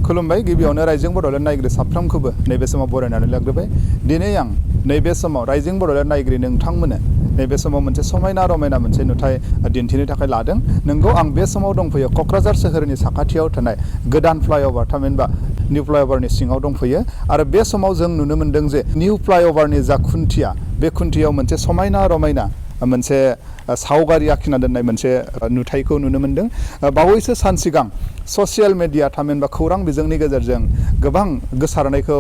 खुलुमबाय गिबियावनो रायजों बड'लेण्ड नायगिरि साफ्रोमखौबो नैबे समाव बरायनानै लाग्रोबाय। दिनै आं नैबे समाव रायजों बड'लेण्ड नायगिरि नोंथांमोननो नैबे समाव मोनसे समायना रमायना मोनसे नुथाय दिन्थिनो थाखाय लादों। नोंगौ आं बे समाव दंफैयो क'क्राझार सोहोरनि साखाथियाव थानाय गोदान फ्लाइअभार थामहिनबा निउ फ्लाइअभारनि सिङाव दंफैयो आरो बे समाव जों नुनो मोन्दों जे निउ फ्लाइअभारनि जा खुन्थिया बे खुन्थियाव मोनसे समायना रमायना मोनसे सावगारि आखिना दोननाय मोनसे नुथायखौ नुनो मोन्दों। बावैसो सान सिगां ससियेल मिडिया थामहिनबा खौरां बिजोंनि गेजेरजों गोबां गोसारनायखौ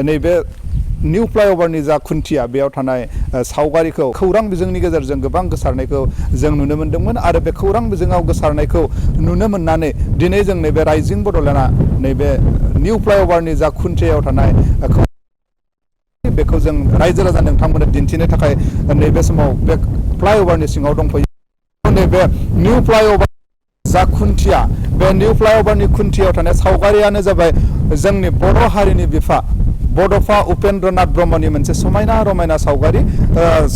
नैबे निउ फ्लाइअभारनि जा खुन्थिया बेयाव थानाय सावगारिखौ खौरां बिजोंनि गेजेरजों गोबां गोसारनायखौ जों नुनो मोन्दोंमोन आरो बे खौरां बिजोङाव गोसारनायखौ नुनो मोननानै दिनै जों नैबे रायजिं बड'लेण्डआ नैबे निउ फ्लाइअभारनि जा खुन्थियायाव थानाय बेखौ जों रायजो राजा नोंथांमोननो दिन्थिनो थाखाय नैबे समाव बे फ्लाइअभारनि सिङाव दंफैयो। नैबे निउ फ्लाइअभार जा खुन्थिया बे निउ फ्लाइअभारनि खुन्थियायाव थानाय सावगारियानो जाबाय जोंनि बर' हारिनि बिफा बड'फा उपेन्द्र नाथ ब्रह्मनि मोनसे समायना रमायना सावगारि।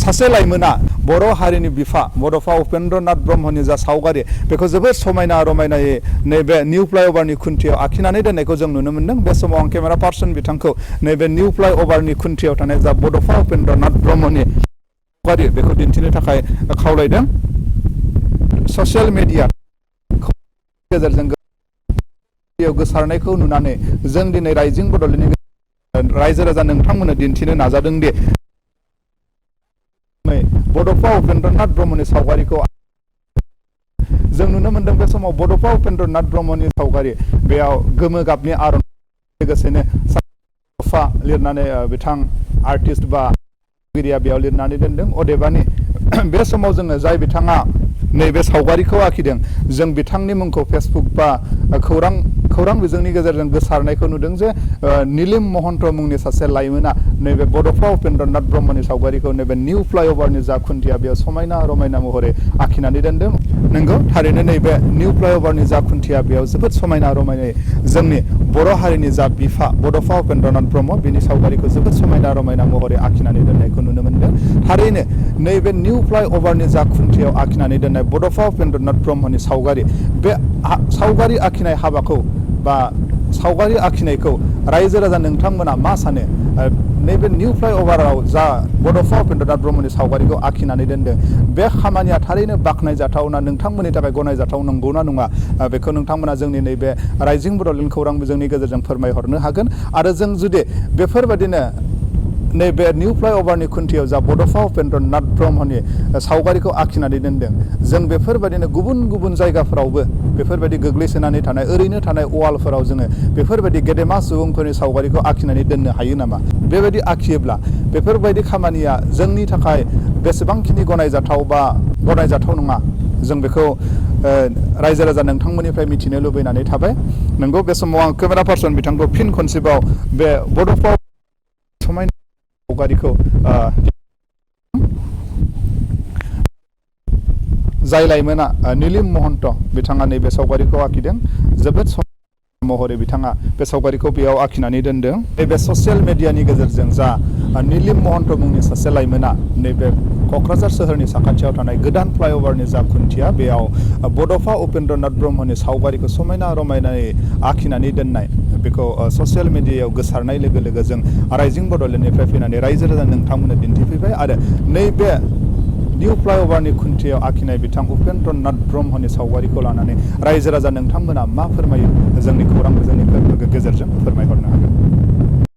सासे लाइमोना बर' हारिनि बिफा बड'फा उपेन्द्र नाथ ब्रह्मनि जा सावगारि बेखौ जोबोद समायना रमायनायै नैबे निउ फ्लाइअभारनि खुन्थियाव आखिनानै दोननायखौ जों नुनो मोन्दों। बे समाव आं केमेरा पार्सन बिथांखौ नैबे निउ फ्लाइअभारनि खुन्थियाव थानाय जा बड'फा उपेन्द्र नाथ ब्रह्मनि सावगारि बेखौ दिन्थिनो थाखाय खावलायदों। ससियेल मिडिया गेजेरजों गोसारनायखौ नुनानै जों दिनै रायजिं बड'लेण्डनि रायजो राजा नोंथांमोननो दिन्थिनो नाजादों दि बड'फा उपेन्द्र नाथ ब्रह्मनि सावगारिखौ जों नुनो मोन्दों। बे समाव बड'फा उपेन्द्र नाथ ब्रह्मनि सावगारि बेयाव गोमो गाबनि आर'नाइ लोगोसेनो बड'फा लिरनानै बिथां आर्टिस्ट बा गिरिया बेयाव लिरनानै दोनदों। अदेबानि बे समाव जोङो जाय बिथाङा नैबे सावगारिखौ आखिदों जों बिथांनि मुंखौ फेसबुक बा खौरां बिजोंनि गेजेरजों गोसारनायखौ नुदों जे निलिम महन्त मुंनि सासे लाइमोना नैबे बड'फा उपेन्द्र नाथ ब्रह्मनि सावगारिखौ नैबे निउ फ्लाइअभारनि जा खुन्थिया बेयाव समायना रमायना महरै आखिनानै दोनदों। नंगौ थारैनो नैबे निउ फ्लाइअभारनि जा खुन्थिया बेयाव जोबोद समायना रमायनायै जोंनि बर' हारिनि जा बिफा बड'फा उपेन्द्र नाथ ब्रह्म बिनि सावगारिखौ जोबोद समायना रमायना महरै आखिनानै दोननायखौ नुनो मोन्दों। थारैनो नैबे निउ फ्लाइअभारनि जा खुन्थियाव आखिनानै दोननाय बड'फा उपेन्द्र नाथ ब्रह्मनि सावगारि बे सावगारि आखिनाय हाबाखौ बा सावगारि आखिनायखौ रायजो राजा नोंथांमोना मा सानो? नैबे निउ फ्लाइअभाराव जा बड'फा उपेन्द्र नाथ ब्रह्मनि सावगारिखौ आखिनानै दोनदों बे खामानिया थारैनो बाख्नायजाथावना नोंथांमोननि थाखाय गनायजाथाव नंगौना नङा बेखौ नोंथांमोना जोंनि नैबे रायजिं बड'लेण्ड खौरां बिजोंनि गेजेरजों फोरमायहरनो हागोन। आरो जों जुदि बेफोरबायदिनो नैबे निउ फ्लाइअभारनि खुन्थियाव जा बड'फा उपेन्द्र नाथ ब्रह्मनि सावगारिखौ आखिनानै दोनदों जों बेफोरबायदिनो गुबुन गुबुन जायगाफोरावबो बेफोरबायदि गोग्लैसोनानै थानाय ओरैनो थानाय वालफोराव जोङो बेफोरबायदि गेदेमा सुबुंफोरनि सावगारिखौ आखिनानै दोननो हायो नामा? बेबायदि आखियोब्ला बेफोरबायदि खामानिया जोंनि थाखाय बेसेबांखिनि गनायजाथाव बा गनायजाथाव नङा जों बेखौ रायजो राजा नोंथांमोननिफ्राय मिथिनो लुबैनानै थाबाय। नंगौ बे समाव आं केमेरा पार्सन बिथांखौ फिन खनसेबाव बे बड'फा समायना सावगारिखौ जाय लाइमोना निलिम महन्त बिथाङा नैबे सावगारिखौ आखिदों जोबोद महरै बिथाङा बे सावगारिखौ बेयाव आखिनानै दोनदों। नैबे ससियेल मिडियानि गेजेरजों जा निलिम महन्त मुंनि सासे लाइमोना नैबे क'क्राझार सोहोरनि साखाथियाव थानाय गोदान फ्लाइअभारनि जा खुन्थिया बेयाव बड'फा उपेन्द्र नाथ ब्रह्मनि सावगारिखौ समायना रमायनायै आखिनानै दोननाय बेखौ ससियेल मिडियायाव गोसारनाय लोगो लोगो जों रायजिं बड'लेण्डनिफ्राय फैनानै रायजो राजा नोंथांमोननो दिन्थिफैबाय आरो नैबे निउ फ्लाइअभारनि खुन्थियाव आखिनाय बिथां उपेन्द्र नाथ ब्रह्मनि सावगारिखौ लानानै रायजो राजा नोंथांमोना मा फोरमायो जोंनि खौरां बिजोंनि गेजेरजों फोरमायहर।